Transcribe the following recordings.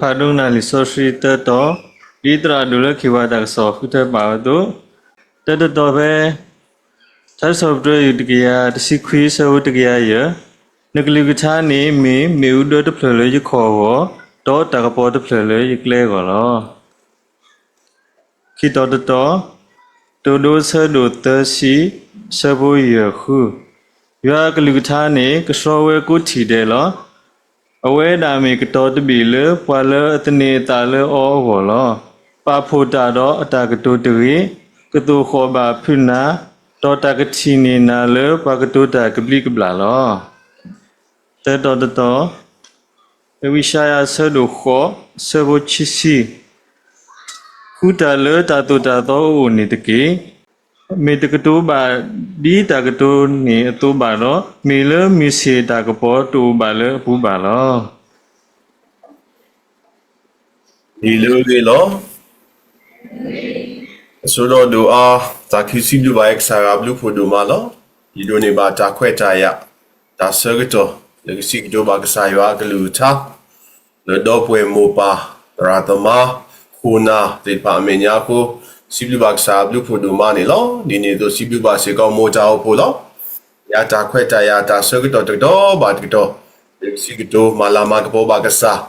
ဖးဒိကနၣ်လံာ်စီဆှံသၢတီၤ, ဒ်သရၣ်ဒိၣ်လၢခ့ၣ်ပှၤတၢ်ကစီၣ်ဃုထၢပာ်ဝဲအသိး, တၢတတီၤဖဲ ထါစံးထီၣ်ပတြၢၤ ယူၢ်တကယၤတဆံခွံ အဆၢဖိတကယၤယဲၢ်, နကလုၢ်ကထါန့ၣ်မ့ၢ်မ့ၣ်အူဒၢတဖျၢၣ်လၢယခီၣ်အဂီၢ်, ဒီးတၢ်ကပီၤတဖျၢၣ်လၢယကျဲအဂီၢ်လီၤ. ခံတီၤတတီၤ, တိၣ်ဒိအဆၢဒိၣ်သၢဆံ, အဆၢဖိယဲၢ်ဃု, ယွၤအကလုၢ်ကထါန့ၣ် ကဆှီဝဲကိးထံၣ်ဒဲးလီၤ. အဝဲဒၣ်မ့ၢ်ကတီၤတဘ့ၣ်လၢပှၤလၢအသန့ၤအသးလၢအီၤအဂီၢ်လီၤ. ပာ်ဖှိၣ်တၢ်ဒီးအတၢ်ကတိၤတဂ့ၤ, ကသိၣ်ဃီၣ်ဘၣ်ဖုးနၤ, ဒီးတၢ်ကထံၣ်န့ၢ်နၤလၢပှၤကတိၤတၢ်ကဘျံးကဘျၣ်လီၤ. သၢတီၤတတီၤ, ဝံယၡါယၤအဆၢဒိၣ်ဃိး, အဆၢဖိခံဆံ, ဃုတၢ်လၢတၢ်သိၣ်တၢ်သီအအိၣ်န့ၣ်တက့ၢ်. မ့ၢ်တကတိၤဘၣ်ဒ်တၢ်ကတိၤန့ၣ်အသိးဘၣ်ဒီး, မ့ၢ်လၢမုၢ်ဆ့ၣ်တၢ်ကပီၤတအိၣ်ဘၣ်လၢအပူၤဘၣ်လီၤ. ဒ်လဲၣ်ဂ့ၤလီၤ. အဆိကတၢၢ်ဒိၣ်အါ, သးခုစံးဘျုးဘၣ်ကစၢ်ယွၤအဘျုးဖှိၣ်ဒိၣ်မးလီၤ. ယဒိးန့ၢ်ဘၣ်တၢ်ခွဲးတၢ်ယာ်, တၢ်ဆၢကတီၢ် လၢကစံးကတိၤဘၣ်ကစၢ်ယွၤအကလုၢ်ကထါ လၢဒီပုၢ်ဝဲၢ်မိၢ်ပၢ် သရၣ်သမါ ခိၣ်နၢ်သ့ၣ်တဖၣ်အမဲာ်ညါအဃိ, စံးဘျုးဘၣ်ကစၢ်အဘျုးဖှိၣ်ဒိၣ်မးန့ၣ်လီၤ. ဒ်န့ၣ်အသိးစံးဘျုးဘၣ်စ့ၢ်ကီးမိၢ်တၢ်အိၣ်ဖှိၣ်လီၤ. ယတၢ်ခွဲးတၢ်ယာ်တၢ်ဆၢကတီၢ်တကတီၢ်ဘၣ်တကတီၢ်, လၢကစံးကတိၤမၤလၤမၤကပီၤဘၣ်ကစၢ်,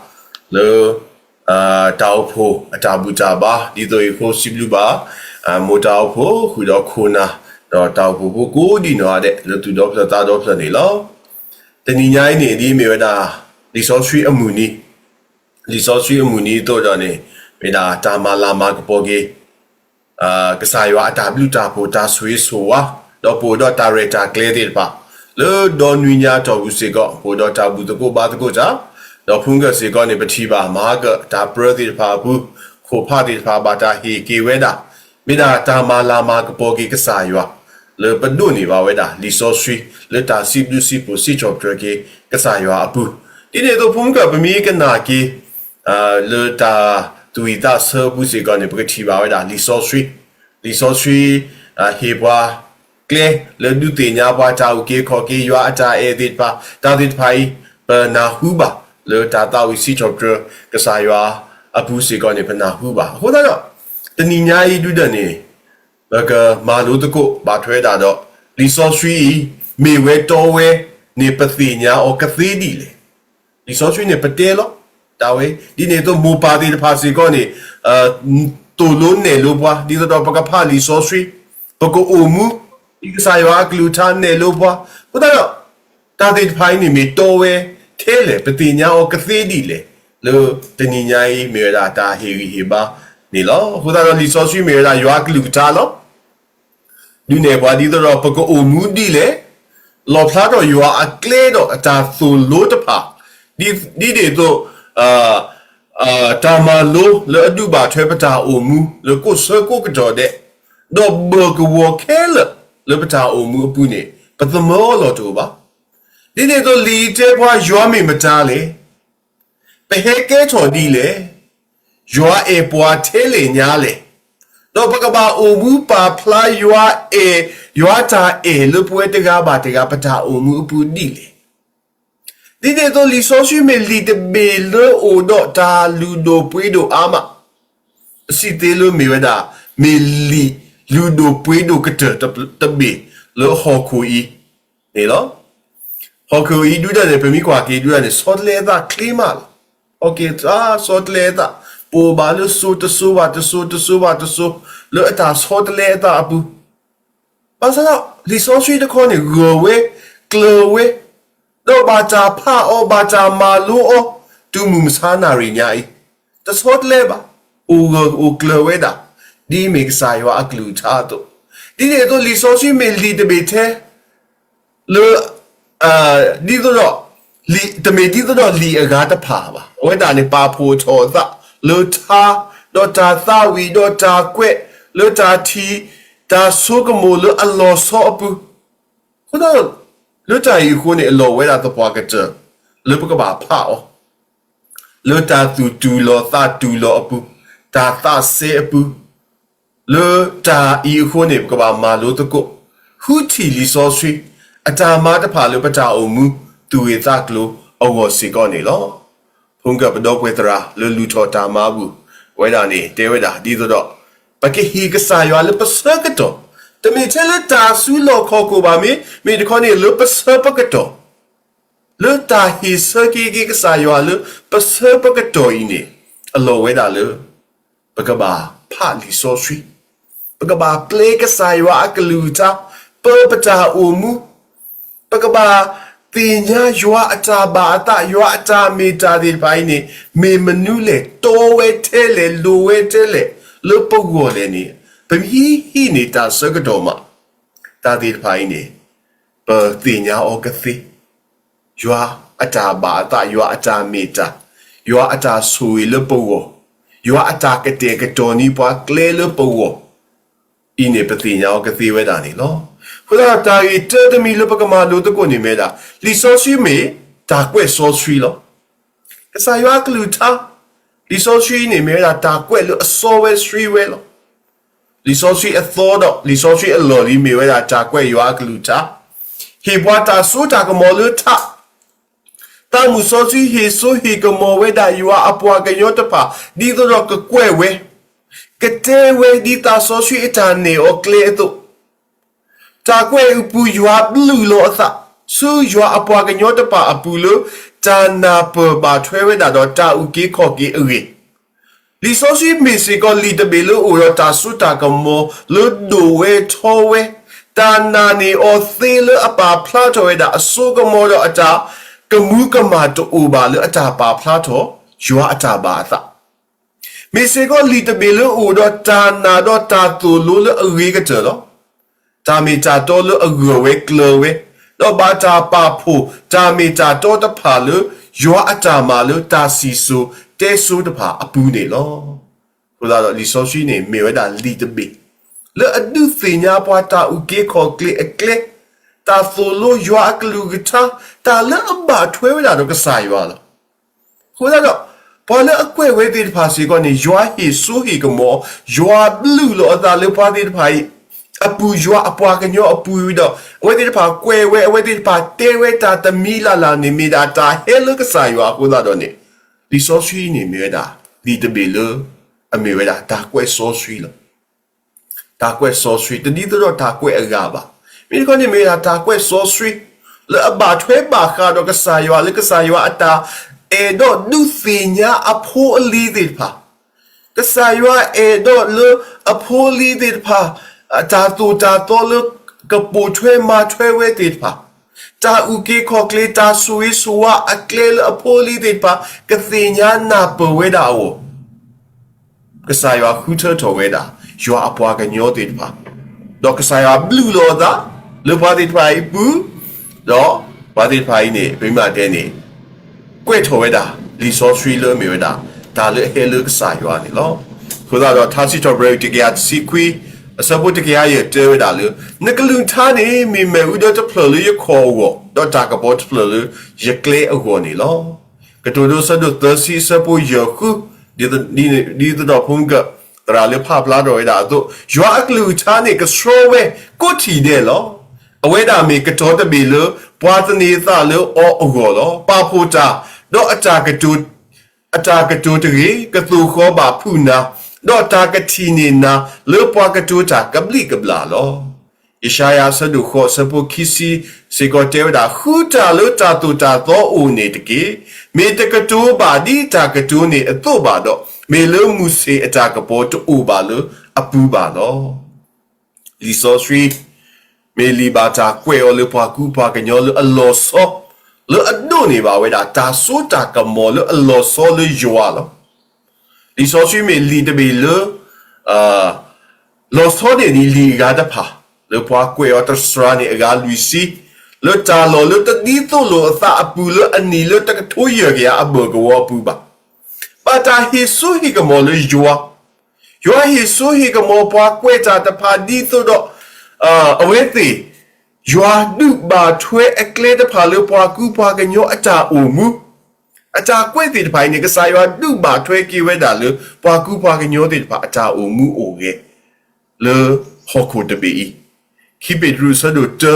လၢ တၢ်အိၣ်ဖှိၣ်အတၢ်ဘူၣ်တၢ်ဘါ, ဒ်သိးအံၤအဃိစံးဘျုးဘၣ် မိၢ်တၢ်အိၣ်ဖှိၣ် ဃုာ်ဒီးခိၣ်နၢ်, ဒီးတၢ်အိၣ်ဖှိၣ်ဖိကိးဒံးနီၢ်ဂၤဒဲး လၢသူၣ်ဒီဖျၢၣ်သးဒီဖျၢၣ်န့ၣ်လီၤ. တနံၤညါအံၤန့ၣ် ဒ်မ့ၢ်ဝဲဒၣ် လံာ်စီဆှံအမုၢ်နံၤ, လံာ်စီဆှံအမုၢ်နံၤအသိးဒီးန့ၣ် မ့ၢ်ဒၣ်တၢ်မၤလၤမၤကပီၤက့ၤ ကစၢ်ယွၤအတၢ်ဘျုးတၢ်ဖှိၣ် တၢ်ဆိၣ်ဂ့ၤဆိၣ်ဝါ, ဒီးပအိၣ်ဒီးတၢ်ရဲၣ်တၢ်ကျဲၤသ့ၣ်တဖၣ် လၢဒီနွံညါတီၢ်ပူၤစ့ၢ်ကီး ပအိၣ်ဒီးတၢ်ဘူၣ်သကိးဘါသကိးတၢ်, ဒီးဖုမုၢ်ကၢၢ်စ့ၢ်ကီးန့ၣ် ပထံၣ်ဘၣ်မၤကၢၢ်တၢ်ပြၢသ့ၣ်တဖၣ်အပူၤ, ခိၣ်ဖးသ့ၣ်တဖၣ်ဘၣ်တၢ်ဟ့ၣ်က့ၤဝဲဒၣ်, မ့ၢ်ဒၣ်တၢ်မၤလၤမၤကပီၤက့ၤကစၢ်ယွၤ, လၢပဒိးန့ၢ်ဘၣ်ဝဲဒၣ် လံာ်စီဆှံ လၢတၢ်စံးဘျုးစံးဖှိၣ်စံးထီၣ်ပတြၢၤက့ၤကစၢ်ယွၤအပူၤ, ဒ်န့ၣ်အသိးဖုမုၢ်ကၢၢ် ပမ့ၢ်ကနၣ်က့ၤ လၢတၢ်သူၣ်ဝံၣ်သးဆၢအပူၤစ့ၢ်ကီးန့ၣ် ပကထံၣ်ဘၣ်ဝဲဒၣ်လံာ်စီဆှံ, လံာ်စီဆှံ ဟ့ၣ်ပှၤကျဲလၢဒုးသ့ၣ်ညါပှၤတၢ်အုၣ်က့ၤခီၣ်က့ၤ ယွၤအတၢ်အဲၣ်သ့ၣ်တဖၣ်, တၢ်သ့ၣ်တဖၣ်အံၤ ပနၢ်ဟူဘၣ် လၢတၢ်သးဝံၣ်စံးထီၣ်ပတြၢၤကစၢ်ယွၤအပူၤစ့ၢ်ကီးန့ၣ် ပနၢ်ဟူဘၣ်. အဃိသတးဒီး တနံၤညါအံၤဒုးဒၢးန့ၣ် ပကမၤလိသကိးဘၣ်ထွဲဒၣ်ဒီး လံာ်စီဆှံအံၤ မ့ၢ်ဝဲတီဝဲန့ၣ် ပသ့ၣ်ညါအီၤကသ့ဒ်လဲၣ်. လံာ်စီဆှံန့ၣ် ပတဲလီၤတၢ်ဝဲ, ဒ်န့ၣ်အသိးမိၢ်ပၢ်သ့ၣ်တဖၣ်စ့ၢ်ကီးန့ၣ် သိၣ်လိနဲၣ်လိပှၤ ဒ်သိးဒီးပကဖးလံာ်စီဆှံ, ပကအိၣ်မူ ဒ်ကစၢ်ယွၤအကလုၢ်ကထါနဲၣ်လိပှၤ, အဃိသတးဒီး တၢ်သ့ၣ်တဖၣ်အံၤန့ၣ်မ့ၢ်တီဝဲထဲလဲၣ်, ပသ့ၣ်ညါအီၤကသ့ဒ်လဲၣ်, လၢတနံၤညါအံၤမ့ၢ်ဝဲဒၣ်တၢ်ဟ့ၣ်ဂံၢ်ဟ့ၣ်ဘါန့ၣ်လီၤ. အဃိသတးဒီးလံာ်စီဆှံမ့ၢ်ဝဲဒၣ်ယွၤအကလုၢ်ကထါလီၤ. ဒုးနဲၣ်ပှၤဒ်သိးဒီးပကအိၣ်မူဒ်လဲၣ်, လီၣ်ဖျါထီၣ်ယွၤအကျဲဒီးအတၢ်သိၣ်လိတဖၣ်, ဒ်ဒ်န့ၣ်အသိး တၢ်မၤလိလၢအဒုးဘၣ်ထွဲပတၢ်အိၣ်မူလၢကိးဆၢကိးကတီၢ်ဒဲး, ဒီးဘၢၣ်ကဝီၤခဲလၢာ်လၢပတၢ်အိၣ်မူအပူၤန့ၣ် ပသမၢအီၤလီၢ်တအိၣ်ဘၣ်. ဒ်န့ၣ်အသိးလံာ်တဲပှၤယွၤမ့ၢ်မတၤလဲၣ်, ပဟဲကဲထီၣ်ဒ်လဲၣ်, ယွၤအဲၣ်ပှၤထဲလဲၣ်ညါလဲၣ်, ဒီးပကဘၣ်အိၣ်မူပာ်ဖျါယွၤအဲၣ်, ယွၤတၢ်အဲၣ်လၢပဝဲတဂၤဘၣ်တဂၤ ပတၢ်အိၣ်မူအပူၤဒ်လဲၣ်. ဒ်န့ၣ်အသိးလံာ်စီဆှံမ့ၢ်လံာ်တဘ့ၣ်လၢအိၣ်ဒီးတၢ်လုၢ်ဒိၣ်ပှ့ၤဒိၣ်အါမး, ပစံးသ့လၢမ့ၢ်ဝဲဒၣ် မ့ၢ်လံာ်လုၢ်ဒိၣ်ပှ့ၤဒိၣ်ကတၢၢ်တဘ့ၣ်လၢဟီၣ်ခိၣ်အံၤန့ၣ်လီၤ. ဟီၣ်ခိၣ်အံၤဒုးဒၣ်န့ၣ် ပမ့ၢ်ကွၢ်က့ၤဒုးဒၣ်န့ၣ် ဆီတလဲအသးချ့မးလီၤ. ဟီၣ်ခိၣ်အံၤဆီတလဲအသး, ပအိၣ်ဘၣ်လၢစိၤတစိၤဘၣ်တစိၤ တစိၤဘၣ်တစိၤ လၢအတၢ်ဆီတလဲအသးအပူၤ, ဘၣ်ဆၣ်ဒီးလံာ်စီဆှံတခီန့ၣ် ဂၢၢ်ဝဲ, ကျၢၤဝဲ, ဒီးဘၣ်တၢ်ဖးအီၤ ဘၣ်တၢ်မၤလိအီၤ တုၤမုၢ်မဆါနၣ်ရံၣ်ညါအံၤ, တဆီတလဲဘၣ်, အိၣ်ဂၢၢ်အိၣ်ကျၢၤဝဲဒၣ်, ဒ်အမ့ၢ်ကစၢ်ယွၤအကလုၢ်ကထါအသိး, ဒ်န့ၣ်အသိးလံာ်စီဆှံမ့ၢ်လံာ်တဘ့ၣ်ထဲ လၢ ဒ်သိးဒီး တမ့ၢ်ဒ်သိးဒီးလံာ်အဂၤတဖၣ်ဘၣ်. အဝဲဒၣ်န့ၣ် ပာ်ဖှိၣ်ထီၣ်အသးလၢထါ, ဒီးတၢ်သးဝံၣ် ဒီးတၢ်ကွဲး လၢတၢ်ထံၣ် တၢ်ဆိကမိၣ်လၢအလီၤဆီအပူၤ, အဃိသတး လၢတၢ်အံၤအဃိန့ၣ် အလီၢ်ဝဲဒၣ်သပှၢ်ကတၢၢ် လၢပကဘၣ်ဖးအီၤ လၢတၢ်သူၣ်တူၢ်လီၤသးတူၢ်လီၤအပူၤ, တၢ်သးစဲအပူၤ, လၢတၢ်အံၤအဃိန့ၣ် ပကဘၣ်မၤလိသကိး ဃုထံၣ်လံာ်စီဆှံ အတၢ်မၤတဖၣ်လၢပတၢ်အိၣ်မူ သူၣ်ဂ့ၤသးကျိၤအဂီၢ်စ့ၢ်ကီးန့ၣ်လီၤ. ဖိမုၣ်ကၢ်ပဒီပုၢ်ဝဲၢ်သရၣ်လၢလူၤထီၣ်တၢ်မၤအပူၤ, အဝဲဒၣ်န့ၣ် တဲဝဲဒၣ်ဒ်သိးဒီး ပကဟ့ၣ်ကစၢ်ယွၤလၢပဆၢကတီၢ်, တမ့ၢ်ထဲလၢတၢ်စုလီၢ်ခီၣ်ခိၣ်ဘၣ်မ့ၢ်, မ့ၢ်တခီန့ၣ်လၢပဆၢပကတီၢ်, လၢတၢ်ဟ့ၣ်ဆၢက့ၤက့ၤကစၢ်ယွၤလၢပဆၢပကတီၢ်အံၤန့ၣ်, အလီၢ်ဝဲဒၣ်လၢ ပကဘၣ်ဖးလံာ်စီဆှံ, ပကဘၣ်ပျဲကစၢ်ယွၤအကလုၢ်ကထါ ပၢပတၢ်အိၣ်မူ, ပကဘၣ်သ့ၣ်ညါယွၤအတၢ်ဘၣ်အသး ယွၤအတၢ်မ့ၢ်တၢ်သ့ၣ်တဖၣ်အံၤန့ၣ် မ့ၢ်မနုၤလဲၣ်, တီဝဲထဲလဲၣ်, လိၣ်ဝဲထဲလဲၣ်, လၢပဂီၢ်လဲၣ်န့ၣ်, ပမ့ၢ်ဟံးန့ၢ်တၢ်ဆၢကတီၢ်မး, တၢ်သ့ၣ်တဖၣ်အံၤန့ၣ် ပသ့ၣ်ညါအီၤကသ့, ယွၤအတၢ်ဘၣ်အသး, ယွၤအတၢ်မ့ၢ်တၢ်, ယွၤအတၢ်ဆိၣ်ဂ့ၤလၢပဂီၢ်, ယွၤအတၢ်ကတဲာ်ကတီၤန့ၢ်ပှၤကျဲလၢပဂီၢ် အံၤန့ၣ် ပသ့ၣ်ညါအီၤကသ့ဝဲဒၣ်န့ၣ်လီၤ. အဃိသတးဒီး တၢ်ဂ့ၢ်တၢတမံၤလၢပကမၤလိသကိးန့ၣ်မ့ၢ်ဝဲဒၣ် လံာ်စီဆှံမ့ၢ်တၢ်ကွဲးစီဆှံလီၤ. ကစၢ်ယွၤအကလုၢ်ကထါ, လံာ်စီဆှံန့ၣ်မ့ၢ်ဝဲဒၣ်တၢ်ကွဲးလၢအစီဝဲဆှံဝဲလီၤ. လံာ်စီဆှံအသီဒီး လံာ်စီဆှံအလီၢ်လံၤမ့ၢ်ဝဲဒၣ်တၢ်ကွဲးယွၤအကလုၢ်ကထါ, ဟ့ၣ်ပှၤတၢ်စိတၢ်ကမီၤလၢထး သးမုၣ်စီဆှံဟ့ၣ်စိဟ့ၣ်ကမီၤဝဲဒၣ်ယွၤအပှၤကညီတဖၣ် ဒ်သိးဒီးကကွဲးဝဲ, ကတဲဝဲဒ်သးစီဆှံအတၢ်နဲၣ်အီၤကျဲအသိး, တၢ်ကွဲးအပူၤယွၤဘျုးလီၤအသး ဆူယွၤအပှၤကညီတဖၣ်အပူၤလၢ တၢ်နၢ်ပၢၢ်ဘၣ်ထွဲဝဲဒၣ်ဒီးတၢ်အုၣ်က့ၤခီၣ်က့ၤအဂ့ၢ် လံာ်စီဆှံမ့ၢ်စ့ၢ်ကီးလံာ်တဘ့ၣ်လၢအိၣ်ဒီးတၢ်စိတၢ်ကမီၤလၢဒိၣ်ဝဲထီဝဲ, တၢ်နာ်န့ၢ်အီၤသ့လၢအပာ်ဖျါထီၣ်ဝဲဒၣ်အစိကမီၤဒီးအတၢ်ကမူၤကမၣ်တအိၣ်ဘၣ်လၢအတၢ်ပာ်ဖျါထီၣ် ယွၤအတၢ်ဘၣ်အသး မ့ၢ်စ့ၢ်ကီးလံာ်တဘ့ၣ်လၢအိၣ်ဒီးတၢ်နာ်ဒီးတၢ်သိၣ်လိလၢအဂ့ၤကတၢၢ်လီၤ. တၢ်မ့ၢ်တၢ်တီလၢအဂၢၢ်ဝဲကျၢၤဝဲ, ဒီးဘၣ်တၢ်ပာ်ဖှိၣ်တၢ်မ့ၢ်တၢ်တီတဖၣ်လၢ ယွၤအတၢ်မၤလၢတၢ်စံၣ်စိၤတဲစိၤတဖၣ်အပူၤန့ၣ်လီၤ. အဃိသတးဒီးလံာ်စီဆှံန့ၣ်မ့ၢ်ဝဲဒၣ်လံာ်တဘ့ၣ် လၢအဒုးသ့ၣ်ညါပှၤတၢ်အုၣ်က့ၤခီၣ်က့ၤအကျဲ, တၢ်သိၣ်လိယွၤအကလုၢ်ကထါ, တၢ်လၢအဘၣ်ထွဲဝဲဒၣ်ဒီးကစၢ်ယွၤလီၤ. အဃိသတးဒီး ပှၤလၢအကွဲးဝဲသ့ၣ်တဖၣ်စ့ၢ်ကီးန့ၣ် ယွၤဟ့ၣ်စိဟ့ၣ်ကမီၤ, ယွၤဘျုးလီၤအသးလၢပှၤသ့ၣ်တဖၣ်အံၤ အပူၤ ယွၤအပှၤကညီအပူၤဝံၤဒီး အဝဲသ့ၣ်တဖၣ်ကွဲးဝဲ, အဝဲသ့ၣ်တဖၣ်တဲဝဲတၢ်တမံၤလၢ်လၢ်န့ၣ် မ့ၢ်ဒၣ်တၢ်ဟဲလၢကစၢ်ယွၤအဃိသတးဒီးန့ၣ်, လံာ်စီဆှံန့ၣ်မ့ၢ်ဝဲဒၣ် လံာ်တဘ့ၣ်လၢ အမ့ၢ်ဝဲဒၣ်တၢ်ကွဲးစီဆှံလီၤ. တၢ်ကွဲးစီဆှံ တဒ်သိးဒီးတၢ်ကွဲးအဂၤဘၣ်. မ့ၢ်တခီန့ၣ်မ့ၢ်ဒၣ်တၢ်ကွဲးစီဆှံ လၢအဘၣ်ထွဲဘၣ်ဃးဒီးကစၢ်ယွၤ လၢကစၢ်ယွၤအတၢ်အဲၣ်ဒိးဒုးသ့ၣ်ညါအဖိအလံၤသ့ၣ်တဖၣ်, ကစၢ်ယွၤအဲၣ်ဒိးလၢအဖိအလံၤသ့ၣ်တဖၣ် တၢ်သိၣ်တၢ်သီလၢကပိာ်ထွဲမၤထွဲဝဲသ့ၣ်တဖၣ်, တၢ်အုၣ်က့ၤခီၣ်က့ၤ တၢ်ဆိၣ်ဂ့ၤဆိၣ်ဝါအကျဲလၢအဖိအလံၤသ့ၣ်တဖၣ် ကသ့ၣ်ညါနၢ်ပၢၢ်ဝဲဒၣ်အဂီၢ် ကစၢ်ယွၤဃုထၢထီၣ်ဝဲဒၣ် ယွၤအပှၤကညီသ့ၣ်တဖၣ်, ဒီးကစၢ်ယွၤဘျုးလီၤအသး လၢပှၤသ့ၣ်တဖၣ်အံၤအပူၤ, ဒီးပှၤသ့ၣ်တဖၣ်အံၤန့ၣ် ပမ့ၢ်တဲန့ၣ် ကွဲးထီၣ်ဝဲဒၣ် လံာ်စီဆှံလၢအမ့ၢ်ဝဲဒၣ် တၢ်လၢအဟဲလၢကစၢ်ယွၤန့ၣ်လီၤ. အဃိသတးဒီး ထါစံးထီၣ်ပတြၢၤတကယၤတဆံခွံ အဆၢဖိတကယၤယဲၢ်တဲဝဲဒၣ်လၢ နကလုၢ်ကထါန့ၣ် မ့ၢ်မ့ၣ်အူဒၢတဖျၢၣ်လၢယခီၣ်အဂီၢ်, ဒီးတၢ်ကပီၤတဖျၢၣ်လၢယကျဲအဂီၢ်န့ၣ်လီၤ. ကတိၤဒိအဆၢဒိၣ်သၢဆံအဆၢဖိယဲၢ်ဃု, ဒ်သိးဒီးဖိမုၣ်ကၢ်သရၣ်လၢဖးဖျါထီၣ်ဝဲဒၣ်အသိး, ယွၤအကလုၢ်ကထါန့ၣ် ကဆှီဝဲကိးထံၣ်ဒဲးလီၤ. အဝဲဒၣ်မ့ၢ်ကတီၤတဘ့ၣ်လၢ ပှၤသန့ၤအသးလၢအီၤအဂီၢ်လီၤ. ပာ်ဖှိၣ်တၢ်, ဒီးအတၢ်ကတိၤတဂ့ၤ, ကသိၣ်ဃီၤဘၣ်ဖုးနၤ, ဒီးတၢ်ကထံၣ်န့ၢ်နၤလၢပှၤကတိၤတၢ်ကဘျံးကဘျၣ်လီၤ. ယၡါယၤအဆၢဒိၣ်ဃိးအဆၢဖိခံဆံစ့ၢ်ကီးတဲဝဲဒၣ်, ဃုတၢ်လၢတၢ်သိၣ်တၢ်သီအိၣ်န့ၣ်တက့ၢ်. မ့ၢ်တကတိၤဘၣ်ဒ်တၢ်ကတိၤန့ၣ်အသိးဘၣ်ဒီး, မ့ၢ်လၢမုၢ်ဆ့ၣ်အတၢ်ကပီၤတအိၣ်ဘၣ်လၢအပူၤဘၣ်လီၤ. လံာ်စီဆှံ မ့ၢ်လံာ်ဘၣ်တၢ်ကွဲးအီၤလၢပှၤကူပှၤကညီလၢအလီၤဆီ, လၢအဒိးန့ၢ်ဘၣ်ဝဲဒၣ် တၢ်စိတၢ်ကမီၤလၢအလီၤဆီလၢယွၤလီၤ. လံာ်စီဆှံမ့ၢ်လံာ်တဘ့ၣ်လၢ လီၤဆီန့ၢ်ဒံးလံာ်အဂၤတဖၣ် လၢပှၤကွဲးအီၤတစှၤန့ၢ်အဂၤလွံၢ်ဆံ, လၢတၢ်လီၢ်လၢတဒ်သိးလိာ်အသးအပူၤလၢအနံၤလၢတကထိယဲၢ်ကယၤအဘၢၣ်ကဝီၤအပူၤဘၣ်. ဘၣ်တၢ်ဟ့ၣ်စိဟ့ၣ်ကမီၤလၢယွၤ, ယွၤဟ့ၣ်စိဟ့ၣ်ကမီၤပှၤကွဲးတၢ်တဖၣ်ဒ်သိးဒီး အဝဲသ့ၣ် ယွၤဒုးဘၣ်ထွဲအကျဲတဖၣ်လၢပှၤကူပှၤကညီအတၢ်အိၣ်မူ, အတၢ်ကွဲးသ့ၣ်တဖၣ်အံၤန့ၣ် ကစၢ်ယွၤဒုးဘၣ်ထွဲက့ၤဝဲဒၣ်လၢ ပှၤကူပှၤကညီသ့ၣ်တဖၣ်အတၢ်အိၣ်မူအိၣ်ဂဲၤ လၢဟီၣ်ခိၣ်တဘ့ၣ်အံၤ. ခံပ့းတရူးအဆၢဒိၣ်တၢ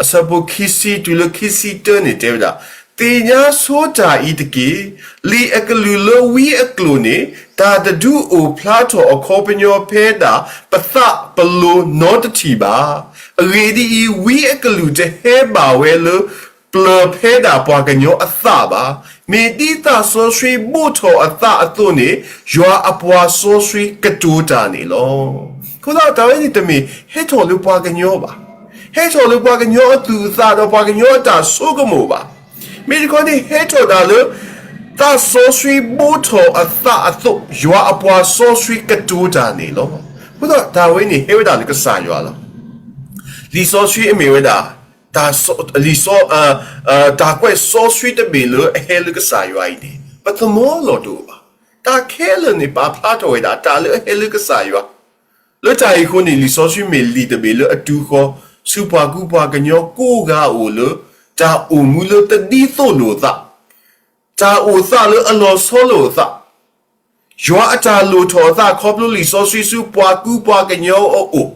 အဆၢဖိခံဆံတုၤလၢခံဆံတၢန့ၣ်တဲဝဲဒၣ်, သ့ၣ်ညါဆိတၢ်အံၤတက့ၢ်. လံာ်အကလုၢ်လၢဝံအကျိာ်န့ၣ် တၢ်တဒုးအိၣ်ဖျါထီၣ်အခီပညီဖဲဒၣ် ပသးပလိၤနီတထံၣ်ဘၣ်. အဂ့ၢ်ဒ်အံၤ, ဝံအကလုၢ်တဟဲဘၣ်ဝဲလၢ ပျၢၤဖဲဒၣ်ပှၤကညီအသးဘၣ်. မ့ၢ်ဒ်သးစီဆှံဘိးထီၣ်အသးအသိးန့ၣ် ယွၤအပှၤစီဆှံကတိၤတၢ်န့ၣ်လီၤ. အဃိသတး တၢ်ဝဲန့ၣ်တမ့ၢ်ဟဲထီၣ်လၢပှၤကညီဘၣ်. ဟဲထီၣ်လၢပှၤကညီအသူၣ်အသးဒီးပှၤကညီအတၢ်ဆိကမိၣ်ဘၣ်. မ့ၢ်တခီန့ၣ်ဟဲထီၣ်ဒၣ်လၢ သးစီဆှံဘိးထီၣ်အသးအသိး ယွၤအပှၤစီဆှံကတိၤတၢ်န့ၣ်လီၤ. အဃိသတး တၢ်ဝဲန့ၣ်ဟဲဝဲဒၣ်လၢကစၢ်ယွၤလီၤ. လံာ်စီဆှံအမ့ၢ်ဝဲဒၣ် တၢ်စီ လံာ်စီ တၢ်ကွဲးစီဆှံတဘ့ၣ်လၢအဟဲလၢကစၢ်ယွၤအံၤန့ၣ် ပသမီလီၤတအိၣ်ဘၣ်. တၢ်ခဲလၢာ်န့ၣ် ပာ်ဖျါထီၣ်ဝဲဒၣ် တၢ်လၢအဟဲလၢကစၢ်ယွၤ လၢတၢ်အံၤအဃိန့ၣ် လံာ်စီဆှံမ့ၢ်လံာ်တဘ့ၣ်လၢအတုၤဃီၤ ဆူပှၤကူပှၤကညီကိးဂၤအိၣ်လၢ တၢ်အိၣ်မူလၢတဒ်သိးလိာ်အသး, တၢ်အိၣ်သးလၢအလီၤဆီလိာ်အသး, ယွၤအတၢ်လိၣ်ထီၣ်အသးခီဖျိလံာ်စီဆှံဆူပှၤကူပှၤကညီအအိၣ်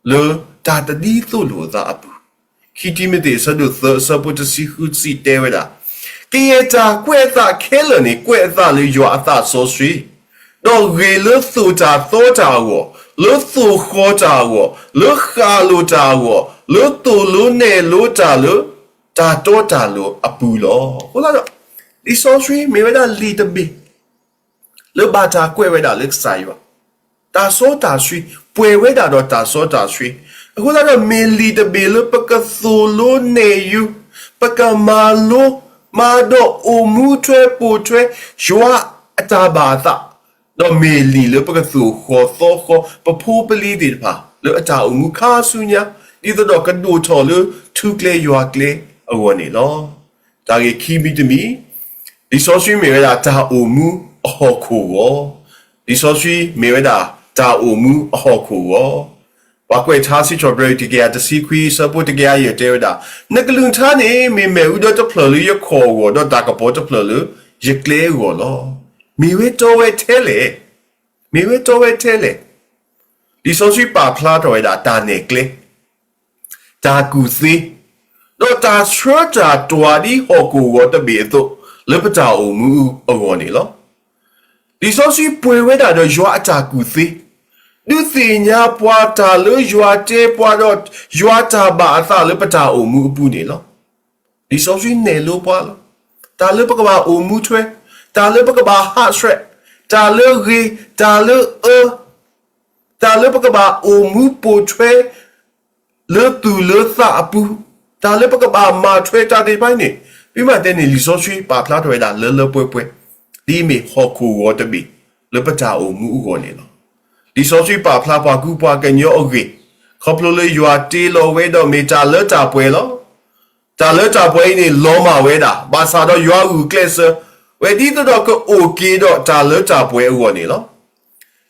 လၢတၢ်တဒ်သိးလိာ်အသးအပူၤ. ခံတံၤမသ့း အဆၢဒိၣ်သၢ အဆၢဖိတဆံဃု စံးတဲဝဲဒၣ်, ကယဲၢ်တၢ်ကွဲးအသးခဲလၢာ်န့ၣ် ကွဲးအသးလၢယွၤအသးစီဆှံ, ဒီးဂ့ၤလၢသိၣ်တၢ်သီတၢ်အဂီၢ်, လၢသိၣ်ဃီၤတၢ်အဂီၢ်, လၢဃၣ်လိၤတၢ်အဂီၢ်, လၢသိၣ်လိနဲၣ်လိတၢ်လၢ တၢ်တီတၢ်လိၤအပူၤလီၤ. အဃိသတးဒီး လံာ်စီဆှံမ့ၢ်ဝဲဒၣ်လံာ်တဘ့ၣ် လၢဘၣ်တၢ်ကွဲးဝဲဒၣ်လၢကစၢ်ယွၤ တၢ်စီတၢ်ဆှံ, ပှဲၤဝဲဒၣ်ဒီးတၢ်စီတၢ်ဆှံ, အဃိသတးဒီးမ့ၢ်လံာ်တဘ့ၣ်လၢပကသိၣ်လိနဲၣ်ယုၤ, ပကမၤလိမၤဒိးအိၣ်မူထွဲပိာ်ထွဲ ယွၤအတၢ်ဘၣ်အသး, ဒီးမ့ၢ်လံာ်လၢပကသိၣ်ဃီၤသီဃီၤ ပဖိပလံၤသ့ၣ်တဖၣ် လၢအတၢ်အိၣ်မူခါဆူညါ, ဒ်သိးဒီးကဒိၣ်ထီၣ်လၢထူကျဲယွၤကျဲအဂီၢ်န့ၣ်လီၤ. တၢ်ဂ့ၢ်ခံမံၤတမံၤ, လံာ်စီဆှံမ့ၢ်ဝဲဒၣ်တၢ်အိၣ်မူအဟီၣ်ခိၣ်ဂီၤ, လံာ်စီဆှံမ့ၢ်ဝဲဒၣ်တၢ်အိၣ်မူအဟီၣ်ခိၣ်ဂီၤ, ပှၤကွဲးထါစံးထီၣ်ပတြၢၤတကယၤတဆံခွံ အဆၢဖိတကယၤယဲၢ်တဲဝဲဒၣ်, နကလုၢ်ကထါန့ၣ် မ့ၢ်မ့ၣ်အူဒီတဖျၢၣ်လၢယခီၣ်အဂီၢ် ဒီးတၢ်ကပီၤတဖျၢၣ်လၢယကျဲအဂီၢ်လီၤ. မ့ၢ်ဝဲတီဝဲထဲလဲၣ်, မ့ၢ်ဝဲတီဝဲထဲလဲၣ်. လံာ်စီဆှံပာ်ဖျါထီၣ်ဝဲဒၣ်တၢ်နဲၣ်ကျဲ တၢ်ကူၣ်သ့, ဒီးတၢ်ဆှၢတၢ်တွၤဒ်ဟီၣ်ခိၣ်ဂီၤတဘ့ၣ်အသိး လၢပတၢ်အိၣ်မူအဂီၢ်န့ၣ်လီၤ. လံာ်စီဆှံပှဲၤဝဲဒၣ်ဒီးယွၤအတၢ်ကူၣ်သ့, ဒုးသ့ၣ်ညါပှၤတၢ်လၢယွၤတဲပှၤဒီး ယွၤတၢ်ဘၣ်အသးလၢပတၢ်အိၣ်မူအပူၤန့ၣ်လီၤ. လံာ်စီဆှံနဲၣ်လိပှၤလီၤ. တၢ်လၢပကဘၣ်အိၣ်မူထွဲ, တၢ်လၢပကဘၣ်ဟးဆှဲး, တၢ်လၢဂ့ၤ, တၢ်လၢအၢ, တၢ်လၢပကဘၣ်အိၣ်မူပိာ်ထွဲ လၢသူၣ်လၢသးအပူၤ, တၢ်လၢပကဘၣ်မၤထွဲတၢ်သ့ၣ်တဖၣ်န့ၣ်, ပမ့ၢ်တဲန့ၣ် လံာ်စီဆှံပာ်ဖျါထီၣ်ဝဲဒၣ်လၢလၢပှဲၤပှဲၤ, ဒ်အမ့ၢ်ဟီၣ်ခိၣ်ဂီၤတဘ့ၣ် လၢပတၢ်အိၣ်မူအဂီၢ်န့ၣ်လီၤ. လံာ်စီဆှံပာ်ဖျါပှၤကူပှၤကညီအဂ့ၢ်, ခီဖျိလၢယွၤတ့လီၤဝဲဒီးမ့ၢ်တၢ်လၢတၢ်ပှဲၤလီၤ. တၢ်လၢတၢ်ပှဲၤအံၤန့ၣ် လီၤမၢ်ဝဲဒၣ်, ဘၣ်ဆၣ်ဒီးယွၤဂုာ်ကျဲးစၢးဝဲ ဒ်သိးဒီးကအိၣ်က့ၤဒီးတၢ်လၢတၢ်ပှဲၤအဂီၢ်န့ၣ်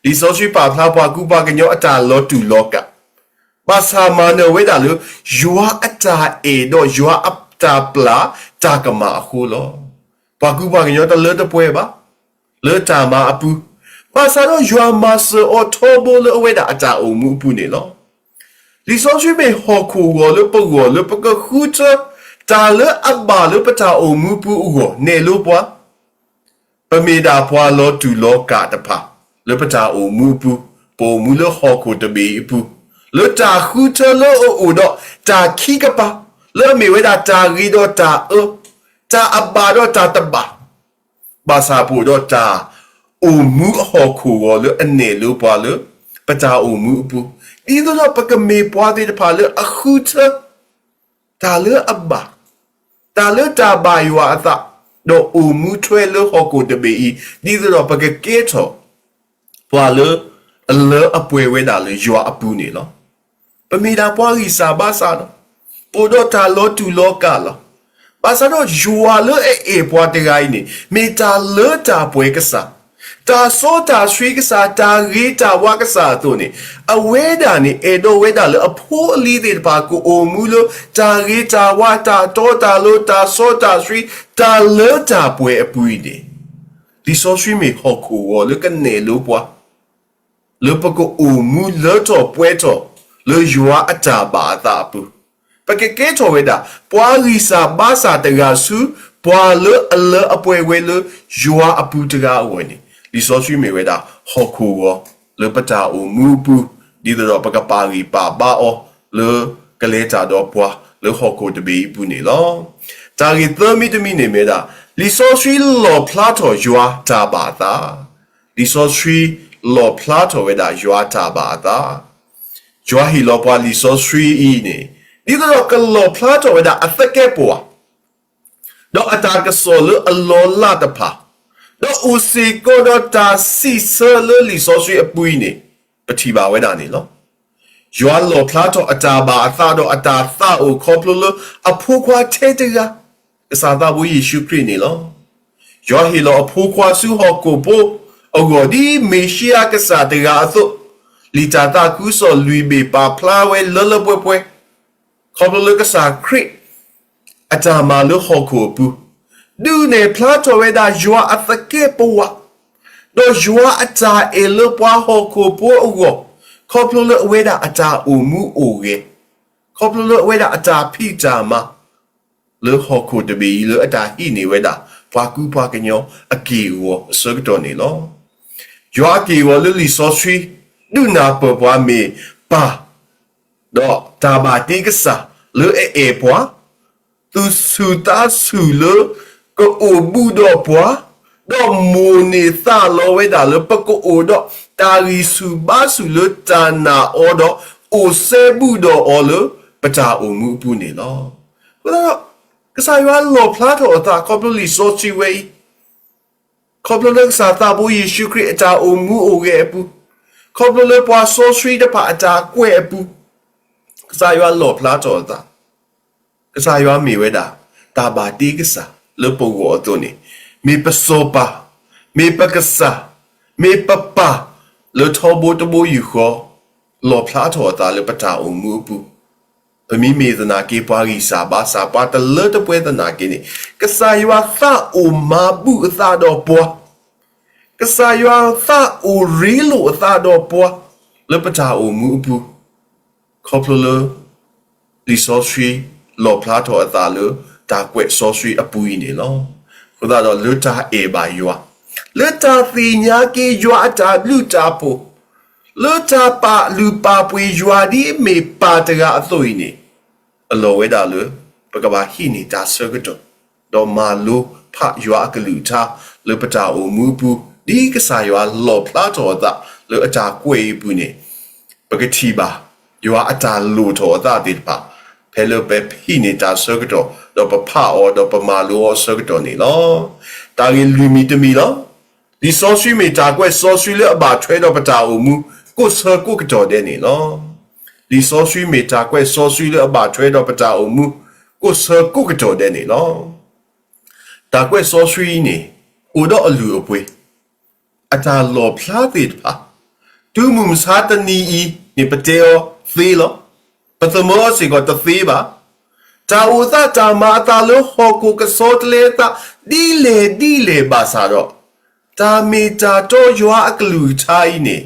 လီၤ. လံာ်စီဆှံပာ်ဖျါပှၤကူပှၤကညီအတၢ်လီၤတူာ်လီၤကာ်, ဘၣ်ဆၣ်မၤနၢၤဝဲဒၣ်လၢ ယွၤအတၢ်အဲၣ်ဒီးယွၤအတၢ်ပျၢ် တၢ်ကမၣ်အဃိလီၤ. ပှၤကူပှၤကညီတလၢတပှဲၤဘၣ် လၢတၢ်မၤအပူၤ, ဘၣ်ဆၣ်ဒီးယွၤမၤစၢၤအီၤထီဘိလၢအဝဲဒၣ်အတၢ်အိၣ်မူအပူၤန့ၣ်လီၤ. လံာ်စီဆှံမ့ၢ်ဟီၣ်ခိၣ်ဂီၤလၢပဂီၢ်လၢပကဃုထၢ တၢ်လၢအဘၣ်လၢပတၢ်အိၣ်မူအပူၤအဂီၢ် နဲၣ်လိပှၤ ပမ့ၢ်ဒၣ်ပှၤလီၤတူာ်လီၤကာ်တဖၣ် လၢပတၢ်အိၣ်မူအပူၤ, ပအိၣ်မူလၢဟီၣ်ခိၣ်တဘ့ၣ်အံၤအပူၤ, လၢတၢ်ဃုထၢလၢအအိၣ်ဒီးတၢ်ခံကပၤ, လၢအမ့ၢ်ဝဲဒၣ်တၢ်ဂ့ၤဒီးတၢ်အၢ, တၢ်အဘၣ်ဒီးတၢ်တဘၣ်, ဘၣ်ဆၣ်ပအိၣ်ဒီးတၢ်အိၣ်မူအဟီၣ်ခိၣ်ဂီၤလၢအနဲၣ်လိပှၤလၢ ပတၢ်အိၣ်မူအပူၤ, ဒ်သိးဒီးပကမ့ၢ်ပှၤသ့ၣ်တဖၣ်လၢအဃုထၢ တၢ်လၢအဘၣ်, တၢ်လၢတၢ်ဘၣ်ယွၤအသး, ဒီးအိၣ်မူထွဲလၢဟီၣ်ခိၣ်တဘ့ၣ်အံၤ, ဒ်သိးဒီးပကကဲထီၣ် ပှၤလၢအလၢအပှဲၤဝဲဒၣ်လၢယွၤအပူၤန့ၣ်လီၤ. ပမ့ၢ်ဒၣ်ပှၤဂံၢ်စၢ်ဘါစၢ်လီၤ. ပအိၣ်ဒီးတၢ်လီၤတူာ်လီၤကာ်လီၤ. ဘၣ်ဆၣ်ဒီးယွၤလၢအအဲၣ်ပှၤတဂၤအံၤန့ၣ် မ့ၢ်တၢ်လၢတၢ်ပှဲၤကစၢ်, တၢ်စီတၢ်ဆှံကစၢ်, တၢ်ဂ့ၤတၢ်ဝါကစၢ်အသိးန့ၣ်, အဝဲဒၣ်န့ၣ် အဲၣ်ဒိးဝဲဒၣ်လၢအဖိအလံၤသ့ၣ်တဖၣ်ကအိၣ်မူလၢ တၢ်ဂ့ၤတၢ်ဝါ, တၢ်တီတၢ်လိၤ, တၢ်စီတၢ်ဆှံ, တၢ်လၢတၢ်ပှဲၤအပူၤအံၤန့ၣ်, လံာ်စီဆှံမ့ၢ်ဟီၣ်ခိၣ်ဂီၤလၢကနဲၣ်လိပှၤ လၢပကအိၣ်မူလၢထီၣ်ပှဲၤထီၣ် လၢယွၤအတၢ်ဘၣ်အသးအပူၤ, ပ ပကကဲထီၣ်ဝဲဒၣ် ပှၤဂံၢ်စၢ်ဘါစၢ်တဂၤဆူ ပှၤလၢအလၢအပှဲၤဝဲလၢယွၤအပူၤတဂၤအဂီၢ်န့ၣ် လံာ်စီဆှံမ့ၢ်ဝဲဒၣ် ဟီၣ်ခိၣ်ဂီၤ လၢပတၢ်အိၣ်မူအပူၤ ဒ်သိးဒီးပကပာ်ဂံၢ်ပာ်ဘါအီၤ လၢကလဲၤတၢ်ဒီးပှၤ လၢဟီၣ်ခိၣ်တဘ့ၣ်အံၤအပူၤန့ၣ်လီၤ. တၢ်ဂ့ၢ်သၢမံၤတမံၤန့ၣ်မ့ၢ်ဝဲဒၣ် လံာ်စီဆှံလီၣ်ဖျါထီၣ်ယွၤတၢ်ဘၣ်အသး, လံာ်စီဆှံလီၣ်ဖျါထီၣ်ဝဲဒၣ်ယွၤတၢ်ဘၣ်အသး, ယွၤဟ့ၣ်လီၤပှၤလံာ်စီဆှံအံၤန့ၣ် ဒ်သိးဒီးကလီၣ်ဖျါထီၣ်ဝဲဒၣ်အသကဲးပဝး ဒီးအတၢ်ကစီၣ်လၢအလီၤလးတဖၣ်, ဒီးအိၣ်စ့ၢ်ကီးဒီးတၢ်စံးဆၢလၢလံာ်စီဆှံအပူၤအံၤန့ၣ် ပထံၣ်ဘၣ်ဝဲဒၣ်န့ၣ်လီၤ. ယွၤလီၣ်ဖျါထီၣ်အတၢ်ဘၣ်အသးဒီးအတၢ်သးအိၣ်ခီဖျိလၢအဖိခွါထဲတဂၤ, ကစၢ်သးဘိယ့ၣ်ၡူးခရံာ်န့ၣ်လီၤ. ယွၤဟ့ၣ်လီၤအဖိခွါဆူဟီၣ်ခိၣ်ဖိအဂီၢ် ဒ်မ့ၤၡံအၤကစၢ်တဂၤအသိး, လံာ်တၢ်သးခုကစီၣ်လွံၢ်ဘ့ၣ်ပာ်ဖျါဝဲလၢလၢပှဲၤပှဲၤ ခီဖျိလၢကစၢ်ခရံာ် အတၢ်မၤလၢဟီၣ်ခိၣ်အပူၤ, ဒုးနဲၣ်ဖျါထီၣ်ဝဲဒၣ်ယွၤအသကဲးပဝး, ဒီးယွၤအတၢ်အဲၣ်လၢပှၤဟီၣ်ခိၣ်ဖိအဂီၢ်, ခီဖျိလၢအဝဲဒၣ်အတၢ်အိၣ်မူအိၣ်ဂဲၤ, ခီဖျိလၢအဝဲဒၣ်အတၢ်ဖံးတၢ်မၤ လၢဟီၣ်ခိၣ်တဘ့ၣ်အံၤလၢအတၢ်ဟံးန့ၢ်ဝဲဒၣ် ပှၤကူပှၤကညီအက့ၢ်အဂီၤအဆၢကတီၢ်န့ၣ်လီၤ. ယွၤအက့ၢ်အဂီၤလၢလံာ်စီဆှံ ဒုးနၢ်ပၢၢ်ပှၤမ့ၢ်ပၢ် ဒီးတၢ်ဘၣ်တ့ကစၢ်လၢအအဲၣ်ပှၤ, သူၣ်ဆူၣ်သးဆူၣ်လၢကအိၣ်ဘူးဒီးပှၤ, ဒီးမိၣ်န့ၢ်သးလီဝဲဒၣ်လၢပကအိၣ်ဒီးတၢ်ဂံၢ်ဆူၣ်ဘါဆူၣ်လၢတၢ်နာ်အီၤဒီး အိၣ်စဲဘူးဒီးအီၤလၢပတၢ်အိၣ်မူအပူၤန့ၣ်လီၤ. အဃိသတးဒီး ကစၢ်ယွၤလီၣ်ဖျါထီၣ်အသးခီဖျိလံာ်စီဆှံဝဲအံၤ, ခီဖျိလၢကစၢ်သးဘိယ့ၣ်ၡူးခရံာ်အတၢ်အိၣ်မူအိၣ်ဂဲၤအပူၤ, ခီဖျိလၢပှၤစီဆှံတဖၣ်အတၢ်ကွဲးအပူၤ, ကစၢ်ယွၤလီၣ်ဖျါထီၣ်အသး, ကစၢ်ယွၤမ့ၢ်ဝဲဒၣ် တၢ်ဘၣ်တ့ကစၢ်လၢပဂီၢ်အသိးန့ၣ်, မ့ၢ်ပစီၤပၤ, မ့ၢ်ပကစၢ်, မ့ၢ်ပပၢ် လၢထီဘိတဘိယူၢ်ဃီ, လီၣ်ဖျါထီၣ်အသးလၢပတၢ်အိၣ်မူအပူၤ, ပမ့မ့ၢ်သနာ်က့ ပှၤဂံၢ်စၢ်ဘါစၢ် ပှၤတလၢတပှဲၤသနာ်က့န့ၣ်, ကစၢ်ယွၤသးအိၣ်မၤဘူၣ်အသးဒီးပှၤ, ကစၢ်ယွၤသးအိၣ်ရ့လိာ်အသးဒီးပှၤ လၢပတၢ်အိၣ်မူအပူၤ, ခီဖျိလၢ လံာ်စီဆှံလီၣ်ဖျါထီၣ်အသးလၢတၢ်ကွဲးစီဆှံအပူၤအံၤန့ၣ်လီၤ. အဃိသတးဒီးလၢတၢ်အဲၣ်ဘၣ်ယွၤ, လၢတၢ်သ့ၣ်ညါက့ၤယွၤအတၢ်ဘျုးတၢ်ဖှိၣ်, လၢတၢ်ပာ်လုၢ်ပာ်ပှ့ၤယွၤဒ်အမ့ၢ်ပၢ်တဂၤအသိးအံၤန့ၣ်, အလီၢ်ဝဲဒၣ်လၢ ပကဘၣ်ဟံးန့ၢ်တၢ်ဆၢကတီၢ်, ဒီးမၤလိဖးယွၤအကလုၢ်ကထါ လၢပတၢ်အိၣ်မူအပူၤ, ဒ်ကစၢ်ယွၤလီၣ်ဖျါထီၣ်အသးလၢအတၢ်ကွဲးအံၤအပူၤန့ၣ်, ပကထံၣ်ဘၣ် ယွၤအတၢ်လိၣ်ထီၣ်အသးသ့ၣ်တဖၣ်, ဖဲလၢပဟံးန့ၢ်တၢ်ဆၢကတီၢ်, ဒီးပဖးအီၤ, ဒီးပမၤလိအီၤအဆၢကတီၢ်န့ၣ်လီၤ. တၢ်ဂ့ၢ်လွံၢ်မံၤတမံၤလီၤ. လံာ်စီဆှံမ့ၢ်တၢ်ကွဲးစီဆှံလၢအဘၣ်ထွဲဒီးပတၢ်အိၣ်မူ ကိးဆၢကိးကတီၢ်ဒဲးန့ၣ်လီၤ. လံာ်စီဆှံမ့ၢ်တၢ်ကွဲးစီဆှံလၢအဘၣ်ထွဲဒီးပတၢ်အိၣ်မူ ကိးဆၢကိးကတီၢ်ဒဲးန့ၣ်လီၤ. တၢ်ကွဲးစီဆှံအံၤန့ၣ် အိၣ်ဒီးအလုၢ်အပှ့ၤ အတၢ်လီၣ်ဖျါသ့ၣ်တဖၣ်, တုၤမုၢ်မဆါတနံၤအံၤန့ၣ် ပတဲအီၤသ့လီၤ. ပသမၢအီၤစ့ၢ်ကီးတသ့ဘၣ်. တၢ်အိၣ်သးတၢ်မၤအသးလၢဟီၣ်ခိၣ်ကဆီတလဲအသး ဒ်လဲၣ်ဒ်လဲၣ်ဘၣ်ဆၣ်ဒီး, တၢ်မ့ၢ်တၢ်တီယွၤအကလုၢ်ကထါအံၤန့ၣ်,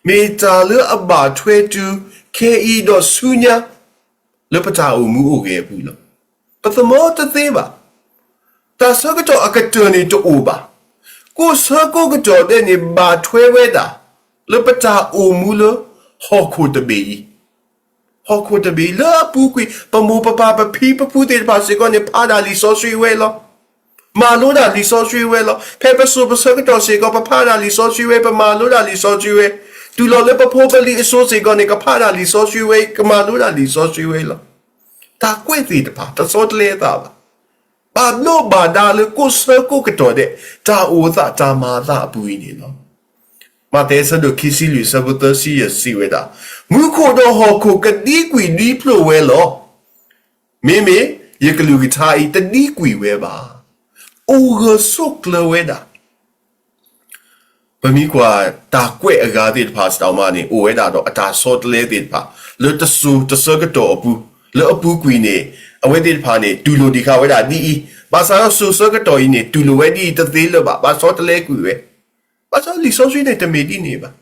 မ့ၢ်တၢ်လၢအဘၣ်ထွဲတုၤခဲအံၤဒီးဆူညါ လၢပတၢ်အိၣ်မူအိၣ်ဂဲၤအပူၤလီၤ. ပသမၢတသ့ဘၣ်. တၢ်ဆၢကတီၢ်အကတၢၢ်န့ၣ်တအိၣ်ဘၣ်. ကိးဆၢကိးကတီၢ်ဒဲးန့ၣ် ဘၣ်ထွဲဝဲဒၣ် လၢပတၢ်အိၣ်မူလၢဟီၣ်ခိၣ်တဘ့ၣ်အံၤ, ဟီၣ်ခိၣ်တဘ့ၣ်အံၤလၢအပူၤကွံာ် ပမိၢ်ပပၢ်ပဖံပဖုသ့ၣ်တဖၣ်စ့ၢ်ကီးန့ၣ် ဖးဒၣ်လံာ်စီဆှံဝဲလီၤ. မၤလိဒၣ်လံာ်စီဆှံဝဲလီၤ. ဖဲပစိၤပဆၢကတီၢ်စ့ၢ်ကီး ပဖးဒၣ်လံာ်စီဆှံဝဲ, ပမၤလိဒၣ်လံာ်စီဆှံဝဲ, တုၤလီၤလၢပဖိပလံၤအစိၤစ့ၢ်ကီးန့ၣ် ကဖးဒၣ်လံာ်စီဆှံဝဲ, ကမၤလိဒၣ်လံာ်စီဆှံဝဲလီၤ. တၢ်ကွဲးသ့ၣ်တဖၣ် တဆီတလဲအသးဘၣ်. ဘၣ်ဘျီးဘၣ်ဒါလၢကိးဆၢကိးကတီၢ်ဒဲး တၢ်အိၣ်အသးတၢ်မၤအသးအပူၤအံၤန့ၣ်လီၤ. မးသဲအဆၢဒိၣ်ခံဆံလွံၢ်အဆၢဖိသၢဆံယဲၢ်စံးဝဲဒၣ်, မူခိၣ်ဒီးဟီၣ်ခိၣ်ကဒံကွံာ်ဒံဖျိးဝဲလီၤ. မ့မ့ၢ်ယကလုၢ်ကထါအံၤတဒံကွံာ်ဝဲဘၣ်. အိၣ်ဂၢၢ်ဆိးကျၢၤဝဲဒၣ် ပမ့ၢ်ကွၢ်တၢ်ကွဲးအဂၤသ့ၣ်တဖၣ်စ့ၢ်ကီးမးန့ၣ် အိၣ်ဝဲဒၣ်ဒီးအတၢ်ဆီတလဲသ့ၣ်တဖၣ် လၢတစိၤတဆၢကတီၢ်အပူၤ, လၢအပူၤကွံာ်န့ၣ် အဝဲသ့ၣ်တဖၣ်န့ၣ် တူၢ်လိာ်ဒံးဃာ်ဝဲဒၣ်ဒ်အံၤ, ဘၣ်ဆၣ်ဒီးစိၤဆၢကတီၢ်အံၤန့ၣ် တူၢ်လိာ်ဝဲဒ်အံၤတသ့လၢၤဘၣ်, ဘၣ်ဆီတလဲကွံာ်ဝဲ. ဘၣ်ဆၣ်လံာ်စီဆှံန့ၣ်တမ့ၢ်ဒ်န့ၣ်ဘၣ်.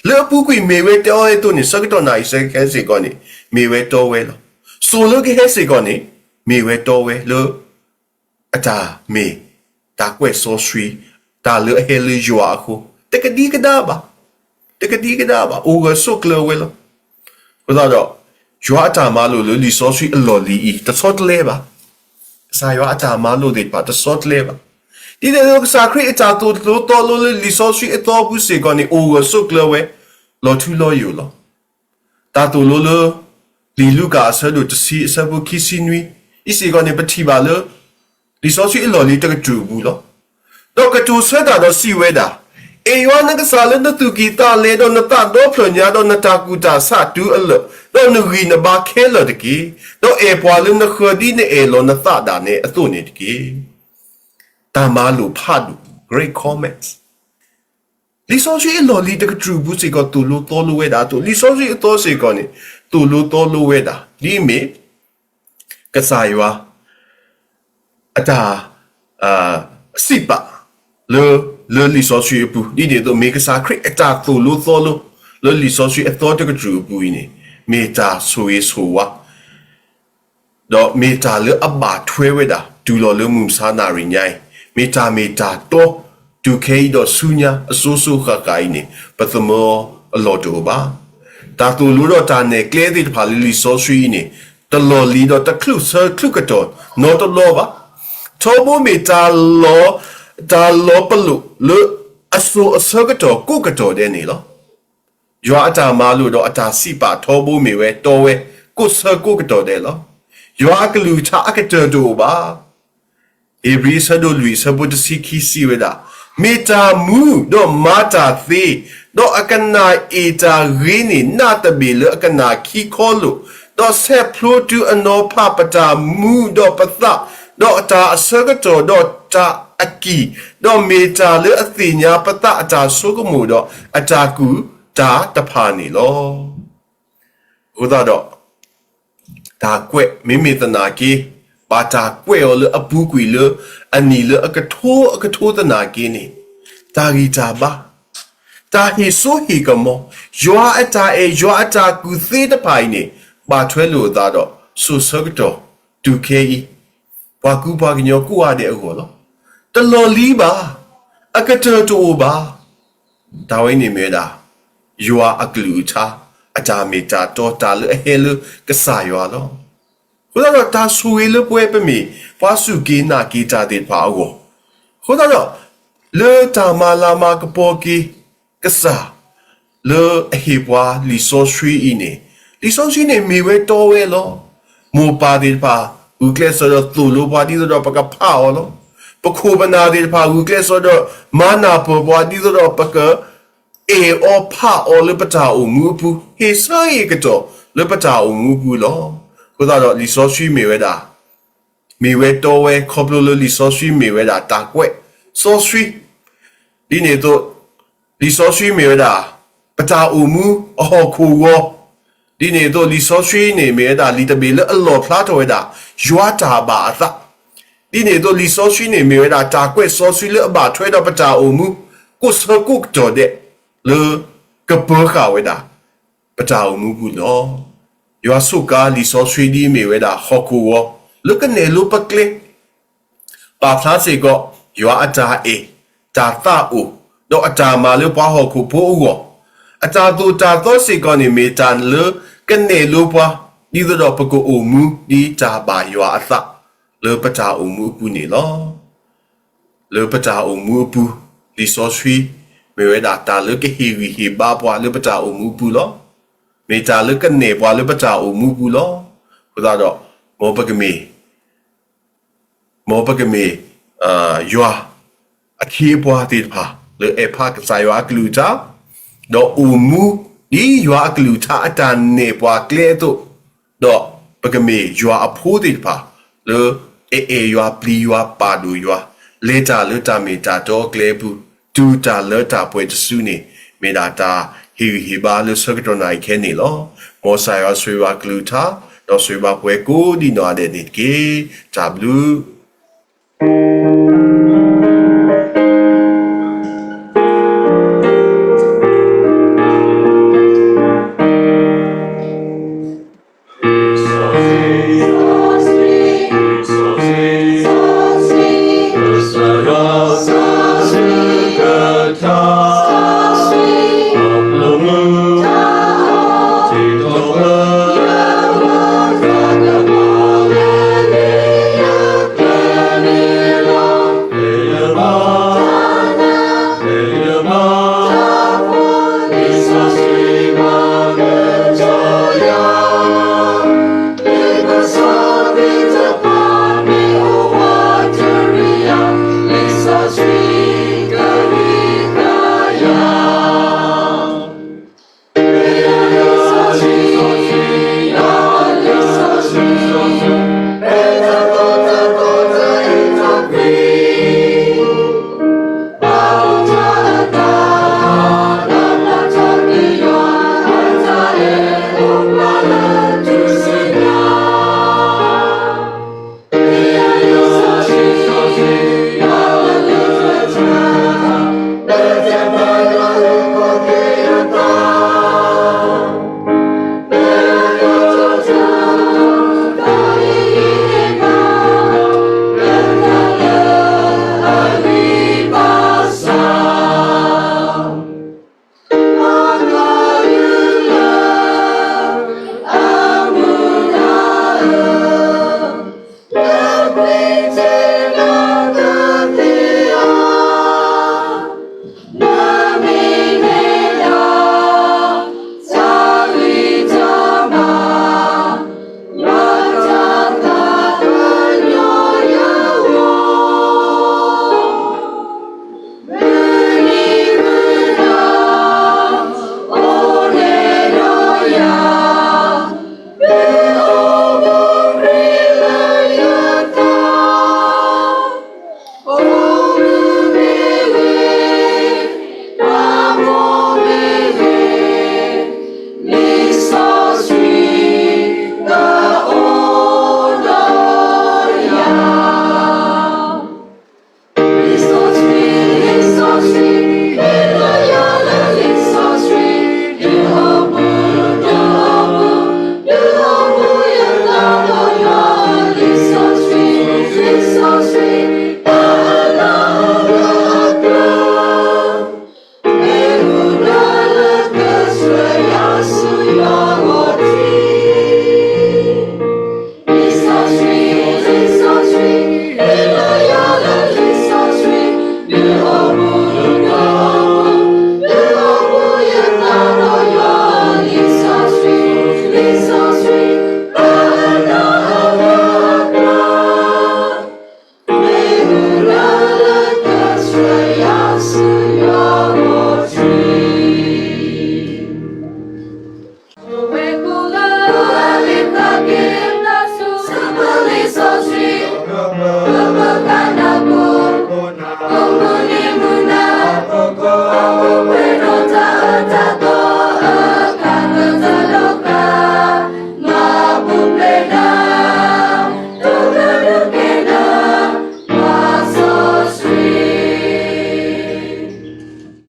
လၢအပူၤကွံာ်မ့ၢ်ဝဲတီဝဲအသိးန့ၣ် ဆၢကတီၢ်နၣ်အံၤဆၢကဟဲစ့ၢ်ကီးန့ၣ် မ့ၢ်ဝဲတီဝဲလီၤ. စိၤလၢကဟဲစ့ၢ်ကီးန့ၣ် မ့ၢ်ဝဲတီဝဲလၢ အတၢ်မ့ၢ်တၢ်ကွဲးစီဆှံ, တၢ်လၢအဟဲလၢယွၤအဃိ, တကဒံကဒါဘၣ်, တကဒံကဒါဘၣ်, အိၣ်ဂၢၢ်ဆိးကျၢၤဝဲလီၤ. အဃိသတးဒီး ယွၤအတၢ်မၤလိာ်လၢလံာ်စီဆှံအလီၢ်လံၤအံၤ တဆီတလဲဘၣ်. ကစၢ်ယွၤအတၢ်မၤလိာ်သ့ၣ်တဖၣ်တဆီတလဲဘၣ်. ဒ်န့ၣ်အသိး ကစၢ်ခရံာ်အတၢ်သိၣ်လိသီလိလၢလံာ်စီဆှံအသီအပူၤစ့ၢ်ကီးန့ၣ် အိၣ်ဂၢၢ်ဆိးကျၢၤဝဲ လီၤထူလီၤယိာ်လီၤ. တၢ်သိၣ်လိလၢ လံာ်လူၤကၣ်အဆၢဒိၣ်တဆံအဆၢဖိခံဆံနွံ အံၤစ့ၢ်ကီးန့ၣ် ပထံၣ်ဘၣ်လၢ လံာ်စီဆှံအလီၢ်လံၤတကတြူၢ်အပူၤလီၤ. ဒီးကတိၤဆၢတၢ်ဒီးစံးဝဲဒၣ်, အဲၣ်ယွၤနကစၢ်လၢနသူၣ်ကံၢ်သးလဲ, ဒီးနသးဒီဖျၢၣ်ညါ, ဒီးနတၢ်ကူၣ်တၢ်ဆးတုၤအလၢာ်, ဒီးနဂံၢ်နဘါခဲလၢာ်တက့ၢ်. ဒီးအဲၣ်ပှၤလၢနဃၢၤဒ်နအဲၣ်လီၤနသးဒၣ်နဲအသိးန့ၣ်တက့ၢ်. တၢ်မၤလိာ်ဖးဒိၣ် Great Command လံာ်စီဆှံအလီၢ်လံၤတကတြူၢ်အပူၤစ့ၢ်ကီးသိၣ်လိသီလိဝဲဒၣ်အသိး, လံာ်စီဆှံအသီစ့ၢ်ကီးန့ၣ် သိၣ်လိသီလိဝဲဒၣ် ဒ်အမ့ၢ် ကစၢ်ယွၤ အတၢ် စံးပာ် လၢ လၢလံာ်စီဆှံအပူၤ, ဒ်န့ၣ်အသိး မ့ၢ်ကစၢ်ခရံာ်အတၢ်သိၣ်လိသီလိ လၢလံာ်စီဆှံအသီတကတြူၢ်အပူၤအံၤန့ၣ် မ့ၢ်တၢ်ဆိၣ်ဂ့ၤဆိၣ်ဝါ ဒီးမ့ၢ်တၢ်လၢအဘၣ်ထွဲဝဲဒၣ် တုၤလီၤလၢမုၢ်မဆါနၣ်ရံၣ်ညါအံၤ, မ့ၢ်တၢ်မ့ၢ်တၢ်တီ တုၤခဲအံၤဒီးဆူညါအစိၤစိၤဃၣ်ဃၣ်အံၤန့ၣ် ပသမၢအလီၢ်တအိၣ်ဘၣ်. တၢ်သိၣ်လိဒီးတၢ်နဲၣ်ကျဲသ့ၣ်တဖၣ်လၢလံာ်စီဆှံအံၤန့ၣ် တလီၢ်လံၤဒီးတချုးဆၢချုးကတီၢ်နီတဘျီဘၣ်. ထီဘိမ့ၢ်တၢ်လီၤ, တၢ်လီၤပလိာ်လၢအစိၤအဆၢကတီၢ်ကိးကတီၢ်ဒဲးန့ၣ်လီၤ. ယွၤအတၢ်မၤလိာ်ဒီးအတၢ်စံးပာ်ထီဘိမ့ၢ်ဝဲတီဝဲကိးဆၢကိးကတီၢ်ဒဲးလီၤ. ယွၤအကလုၢ်ကထါအကတၢၢ်တအိၣ်ဘၣ်. ဧ့ၤဘြံၤအဆၢဒိၣ်လွံၢ်အဆၢဖိတဆံခံစံးဝဲဒၣ်, မ့ၢ်တၢ်မူဒီးမၤတၢ်သ့, ဒီးအကနၣ်အ့ၣ်တၢ်ဂ့ၤန့ၣ် နးတဘ့ၣ်လၢအကနၣ်ခံခီလိာ်, ဒီးဆဲးဖျိတုၤအနီၤဖးပတၢ်မူဒီးပသး, ဒီးတၢ်အဆၢကတီၢ်ဒီးတၢ်အကံၢ်, ဒီးမ့ၢ်တၢ်လၢအသ့ၣ်ညါပသးအတၢ်ဆိကမိၣ်ဒီးအတၢ်ကူၣ်တၢ်တဖၣ်န့ၣ်လီၤ. အဃိသတးဒီး တၢ်ကွဲး မ့မ့ၢ်သနာ်က့ ဘၣ်တၢ်ကွဲးအီၤလၢအပူၤကွံာ်လၢ အနံၣ်လၢအကထိအကထိသနာ်က့န့ၣ် တၢ်ဂံၢ်တၢ်ဘါ, တၢ်ဟ့ၣ်စိဟ့ၣ်ကမီၤ, ယွၤအတၢ်အဲၣ် ယွၤအတၢ်ကူၣ်သ့တဖၣ်အံၤန့ၣ် ဘၣ်ထွဲလိာ်အသးဒီး စိၤဆၢကတီၢ်တုၤခဲအံၤ ပှၤကူပှၤကညီကိးဂၤဒဲးအဂီၢ်လီၤ. တလီၢ်လံၤဘၣ်, အကတၢၢ်တအိၣ်ဘၣ်. တၢ်ဝဲန့ၣ်မ့ၢ်ဝဲဒၣ် ယွၤအကလုၢ်ကထါ အတၢ်မ့ၢ်တၢ်တီ တၢ်လၢအဟဲလၢကစၢ်ယွၤလီၤ. အဃိသတးဒီး တၢ်ဆိၣ်ဂ့ၤလၢပဝဲပမ့ၢ် ပှၤစူၢ်က့ၤနာ်က့ၤတၢ်သ့ၣ်တဖၣ်အဂီၢ်, အဃိသတးဒီး လၢတၢ်မၤလၤမၤကပီၤက့ၤကစၢ် လၢအဟ့ၣ်ပှၤလံာ်စီဆှံအံၤန့ၣ်, လံာ်စီဆှံန့ၣ်မ့ၢ်ဝဲတီဝဲလီၤ. မိၢ်ပၢ်သ့ၣ်တဖၣ် ဂုာ်ကျဲးစၢးဒီးသိၣ်လိပှၤဒ်သိးဒီးပကဖးအီၤလီၤ. ပခိၣ်ပနၢ်သ့ၣ်တဖၣ် ဂုာ်ကျဲးစၢးဒီးမၤနၢ်ပၢၢ်ပှၤဒ်သိးဒီးပက အဲၣ်အီၤဖးအီၤလၢပတၢ်အိၣ်မူအပူၤ, ဟ့ၣ်ဆၢဟ့ၣ်ကတီၢ်လၢပတၢ်အိၣ်မူအပူၤလီၤ. အဃိသတးဒီးလံာ်စီဆှံမ့ၢ်ဝဲဒၣ်, မ့ၢ်ဝဲတီဝဲ ခီဖျိလၢလံာ်စီဆှံမ့ၢ်ဝဲဒၣ်တၢ်ကွဲးစီဆှံ, ဒ်န့ၣ်အသိး လံာ်စီဆှံမ့ၢ်ဝဲဒၣ် ပတၢ်အိၣ်မူအဟီၣ်ခိၣ်ဂီၤ, ဒ်န့ၣ်အသိး လံာ်စီဆှံန့ၣ်မ့ၢ်ဝဲဒၣ် လံာ်တဘ့ၣ်လၢအလီၣ်ဖျါထီၣ်ဝဲဒၣ် ယွၤတၢ်ဘၣ်အသး, ဒ်န့ၣ်အသိး လံာ်စီဆှံန့ၣ်မ့ၢ်ဝဲဒၣ် တၢ်ကွဲးစီဆှံလၢအဘၣ်ထွဲဒီးပတၢ်အိၣ်မူ ကိးဆၢကိးကတီၢ်ဒဲး လၢကပၢၤဃာ်ဝဲဒၣ် ပတၢ်အိၣ်မူပူၤလီၤ. ယွၤစူးကါလံာ်စီဆှံဒ်အမ့ၢ်ဝဲဒၣ် ဟီၣ်ခိၣ်ဂီၤ လၢကနဲၣ်လိပကျဲ ပာ်ဖျါစ့ၢ်ကီး ယွၤအတၢ်အဲၣ်, တၢ်သးအိၣ်, ဒီးအတၢ်မၤလၢပှၤဟီၣ်ခိၣ်ဖိအဂီၢ်, အတၢ်သိၣ်တၢ်သီစ့ၢ်ကီးန့ၣ် မ့ၢ်တၢ်လၢကနဲၣ်လိပှၤ ဒ်သိးဒီးပကအိၣ်မူဒ်တၢ်ဘၣ်ယွၤအသး လၢပတၢ်အိၣ်မူအပူၤန့ၣ်လီၤ. လၢပတၢ်အိၣ်မူအပူၤ, လံာ်စီဆှံ မ့ၢ်ဝဲဒၣ်တၢ်လၢကဟ့ၣ်ဂံၢ်ဟ့ၣ်ဘါပှၤလၢပတၢ်အိၣ်မူအပူၤလီၤ. မ့ၢ်တၢ်လၢကနဲၣ်ပှၤလၢပတၢ်အိၣ်မူအပူၤလီၤ. အဃိသတးဒီး မ်ပကမ့ၢ် မ်ပကမ့ၢ် ယွၤအခ့အပှၤသ့ၣ်တဖၣ် လၢအဲၣ်ဖးကစၢ်ယွၤအကလုၢ်ကထါ, ဒီးအိၣ်မူဒ်ယွၤအကလုၢ်ကထါအတၢ်နဲၣ်ပှၤကျဲအသိး, ဒီးပကမ့ၢ်ယွၤအဖိသ့ၣ်တဖၣ် လၢအအဲၣ်ယွၤပျံၤယွၤပာ်ဒိၣ်ယွၤ, လဲၤတၢ်လၢတၢ်မ့ၢ်တၢ်တီအကျဲအပူၤ, တုၤတၢ်လၢတၢ်ပှဲၤတစုန့ၣ် မ့ၢ်ဒၣ်တၢ်ဟ့ၣ်ဂံၢ်ဟ့ၣ်ဘါလၢဆၢကတီၢ်နၣ်ရံၣ်ခဲအံၤန့ၣ်လီၤ. မ်ကစၢ်ယွၤဆိၣ်ဂ့ၤဘၣ်ကလုၢ်ကထါ, ဒီးဆိၣ်ဂ့ၤဘၣ်ပှၤကိးဒံးနီၢ်ဂၤဒဲးန့ၣ်တက့ၢ်. တၢ်ဘျုး